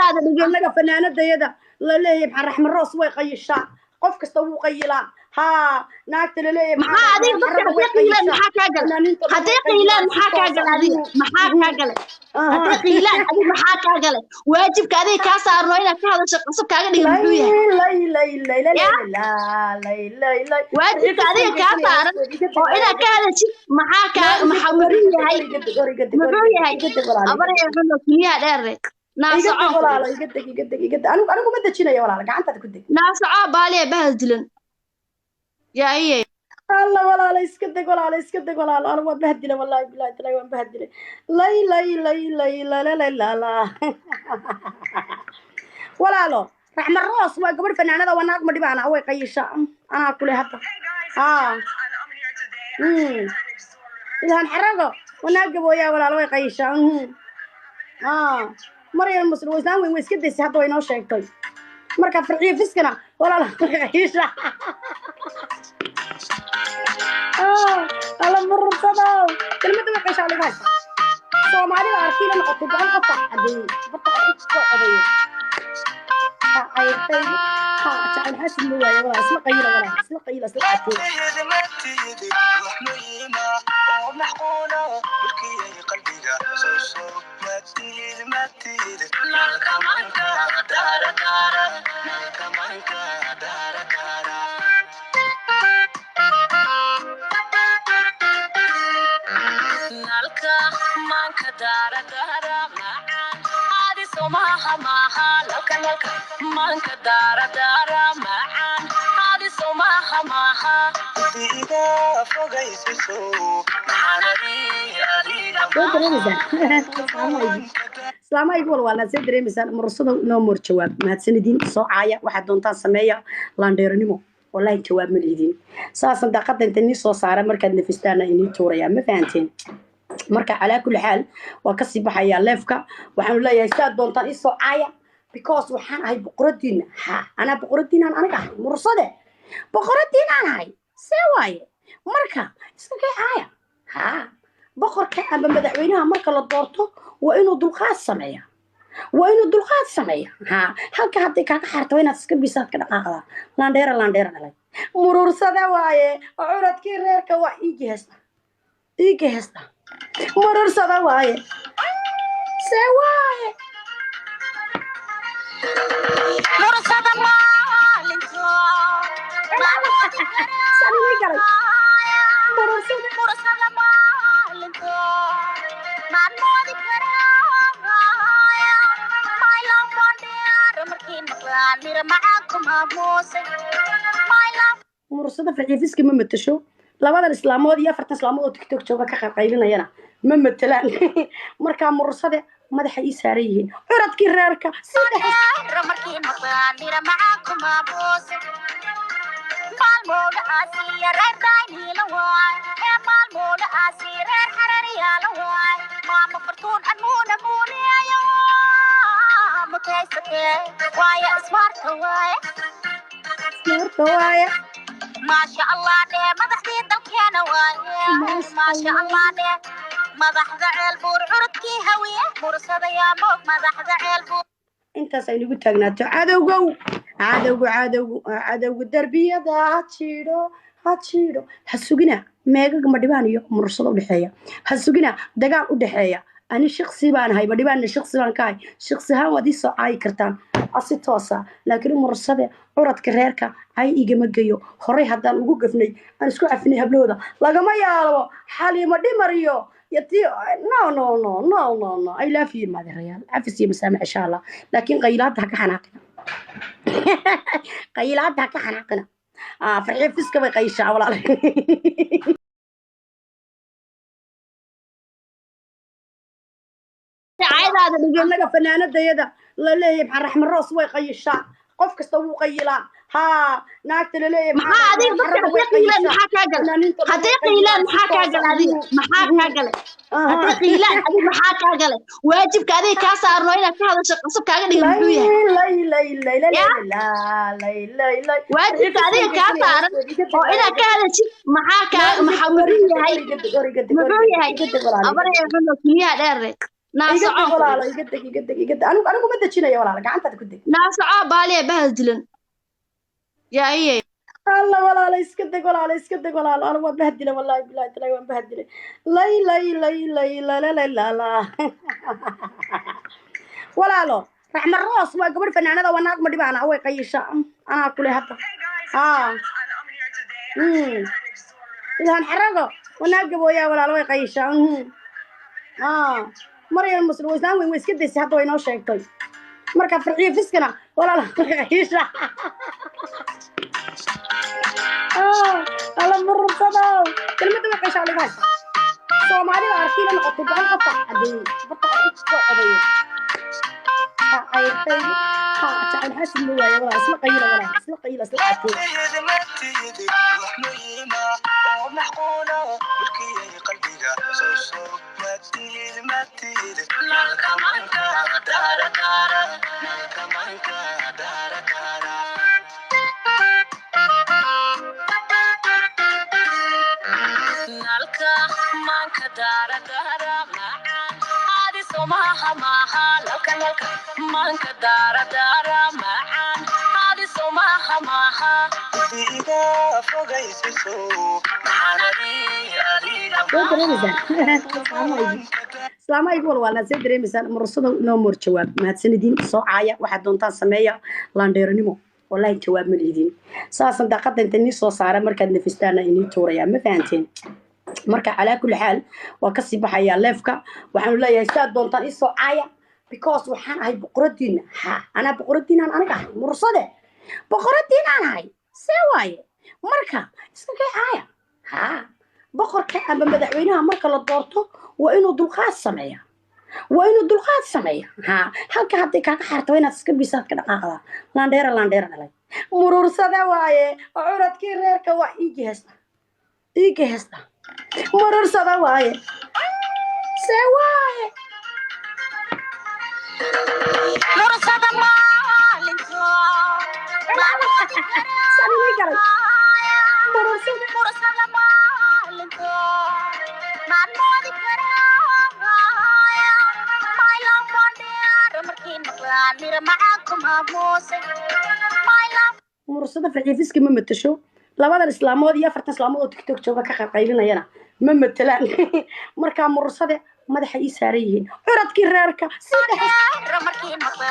Caydaada dhigin. Annaga fanaanadayada la leeyahay maxaa Raxma Roos way qayishaa, qof kasta wuu qayilaa. Haa, naagta la leeyahay Maxaa adiga dadka xarada way hadday qiilaan qayishaa. maxaa kaa galay? Fanaaniinta dhan Hadday way qiilaan qayilaan si maxaa kaa toosa. galay adiga? Maxaa kaa galay hadday qiilaan adiga? Maxaa kaa galay? Waajibka adiga kaa saarno inaad ka hadasho qasab kaaga dhiga muxuu yahay? Lay lay lay lay. Ya. Lay lay lay. Waajibka adiga kaa saaran oo inaad ka hadashid maxaa kaa maxaa muxuu yahay? Muxuu yahay? Abaraya xuno keliyaha dheerne naasoco. Walaalo, iga deg, iga deg, iga deg. Anigu ma dejinayo walaalo, gacantaada ku deg. Naasoco baaliya bahal dilan yaa iye. Alla walaalo, iska deg walaalo, iska deg walaalo. Anigu waan bahdilay, wallahi billahi tallahi waan bahdilay. Lay lay lay lay lay lay la la. Walaalo, Raxma Roos waa gabadh fanaanada, waa naag ma dhibaana, way qayishaa. Anaa kule hadda haa. Ilhaan Xarago waa naag gabooyaa walaalo, way qayishaa. Haa, Maryam Muslim waa islaan weyn, way iska daysay hadda, way inoo sheegtay. Marka Farxiyo Fiskana walaalo way qayishaa. Alla murursado kelmadda way qayshaa lagu haysta. Soomaalida arkiila noqotay 100 qof baa cadeeyey horta oo cid soo codeeyay. Ha cayrtay, ha jacayl xaashim ma waaye walaa, isla qayila walaa, isla qayila, isla cateey. Nalka manka dara dara macaan hadiso maaha maaha nalka nalka manka dara dara macaan hadiso maaha maaha. Soo dareemaysaan islaamaha igu walwaalnaad, see dareemaysaan murursada inoo moor jawaab. Mahadsanidin, soo caaya, waxaad doontaan sameeya. Laandheeranimo wallahi jawaab ma liidin. Saasan daaqada inta nii soo saara markaad nafistaana inii tuurayaa, ma fahanteen? Marka calaa kulli xaal waa kasii baxayaa leefka. Waxaanu leeyahay sidaad doontaan ii soo caaya, because waxaan ahay boqoradiina. Ha, anaa boqoradiinaan aniga ahay, murursade boqoradiinaan ahay, see waaye. Marka iska kay caaya. Ha, boqorka ama madaxweynaha marka la doorto waa inuu dulqaad sameeya, waa inuu dulqaad sameeya. Ha, halka hadday kaaga xaarto waa inaad iska bisaad ka dhaqaaqdaa. Laandheera laandheera dhalay murursade waaye, curadkii reerka waa iigi heesta, iigi heesta murursada waaye, see waaye. Mursada maalinto Saan inii galay murursada. Mursada maalinto maalmoodi karaaya mailamandheer markii maqlaan mira macaan kumaamuusay. Murursada Farxiifiska ma matasho. Labadan islaamood iyo afartan islaamood oo TikTok jooga ka qaylinayana ma matelaan. Markaa murursade madaxa ii saaran yihiin, curadkii reerka sida. Markii maqlaan mira macaan kumaamuusay maalmooda aasiya reer daayniila waay ee maalmooda aasiya reer xarariyaala waay maama fartuun amuuna muuniyayo mutaysatee waaya ismaarta waaye. Marka waaye. Maasha Allah dhee, madaxdii dalkeena waaye. Maasha Allah dhee, madaxda Ceel Buur, curadkii Hawiye, mursadayaa moog madaxda Ceel Buur. Intaas ay nagu taagnaato. Cadowgow, cadowgu, cadowgu, cadowgu darbiyada ha jiidho, ha jiidho. Ha sugina meegaga Madhibaan iyo murursado udhexeeya, ha sugina dagaal u dhexeeya. Ani shiksi baan ahay, Madhibaanna shiksi baan ka ahay. Shiksi ahaan waad ii soo caayi kartaan asi toosa, laakiin murursade curadka reerka cay igama geyo. Horey haddaan ugu gafnay aan isku cafinay hablahooda lagama yaabo Xaliimo Dhimar iyo yati. No no no no no no, I love you maadarayaal, cafis iyo masaamax insha Allah, laakiin qaylaadda ha ka xanaaqina, qaylaadda ha ka xanaaqina. Ah, Farxiyo Fiska bay qayshaa walaal. Caydaada dhigin. Annaga fanaanadayada la leeyahay maxaa Raxma Roos way qayishaa, qof kasta wuu qayilaa. Haa, naagta la leeyahay Maxaa adiga dadka xarada way hadday qiilaan qayishaa. maxaa kaa galay? Fanaaniinta dhan Hadday way qiilaan qayilaan si maxaa kaa toosa. galay adiga? Maxaa kaa galay hadday qiilaan adiga? Maxaa kaa galay? Waajibka adiga kaa saarno inaad ka hadasho qasab kaaga dhiga muxuu yahay? Lay lay lay lay. Ya. Lay lay lay. Waajibka adiga kaa saaran oo inaad ka hadashid maxaa kaa maxaa muxuu yahay? Muxuu yahay? Abaraya xuno keliyaha dheerne. Naa Iga deg soco. Walaalo, iga deg, iga deg, iga deg. Anigu ma dejinayo, walaalo, gacantaada ku deg. Naa soco, baaliya bahal dilan yaa iye. Alla, walaalo, iska deg, walaalo, iska deg, walaalo. Anigu waan bahdilay, wallahi billahi tallahi, waan bahdilay. Lay lay lay lay la la lay la la. Walaalo, Raxma Roos waa gabadh fanaanada, waa naag ma dhibaana, way qayisha. Anaa kule hadda haa. Ilhaan Xarago waa naag gabooyaa, walaalo, way qayisha. Haa, Maryam Muslim waa islaan weyn, way iska daysay hadda, way inoo sheegtay. Marka Farxiyo Fiskana, walaalo, way qayisha. Alla murursado, kelmadda way qayshaa laga haysta. Soomaalida arkiila noqotay, 100 qof baa cadeeyey barta soo codeeyo. Ha cayrtay, ha jacayl xaasid ma waayo, walaa isla qayila, walaa isla qayila, isla cateey. Nalka manka dara dara macaan hadiso maaha maaha nalka nalka manka dara dara macaan hadiso maaha maaha. Soo dareemaysaan islaamaha igu walwaalnaa, see dareemaysaan? Murursada, noo moor jawaab. Mahadsanidin, soo caaya, waxaad doontaan sameeya. Laandheeranimo, wallahi jawaab ma liidin. Saasan daaqada inta nii soo saara, markaad nafistaana inii tuuraya, ma fahanteen? Marka calaa kulli xaal waa kasii baxayaa live-ka. Waxaanu leeyahay, sidaad doontaan isoo caaya, because waxaan ahay boqoradiina. Ha, anaa boqoradiinaan aniga ahay, Murursade boqoradiinaan ahay, see waaye? Marka iska kay caaya. Ha, boqorka ama madaxweynaha marka la doorto waa inuu dulqaad sameeya, waa inuu dulqaad sameeya. Ha, halka hadday kaaga xaarto waa inaad iska bisaad ka dhaqaaqdaa. Laandheera, laandheera dhalay, Murursade waaye, curadkii reerka. Waa iigi heesta, iigi heesta. Murursada waaye, see waaye? Mursada maalinto. Saan inii galay, Murursada. Mursada maalinto maalmoodi karaaya markii maqlaan mira macaan ku maamuusay. Murursada Farxiifiska ma matasho. Labadan islaamood iyo afartan islaamood oo TikTok jooga ka qaylinayana ma matelaan. Markaa Murursade madaxa ii saaran yihiin, curadkii reerka sii dhex. Markii maqlaan.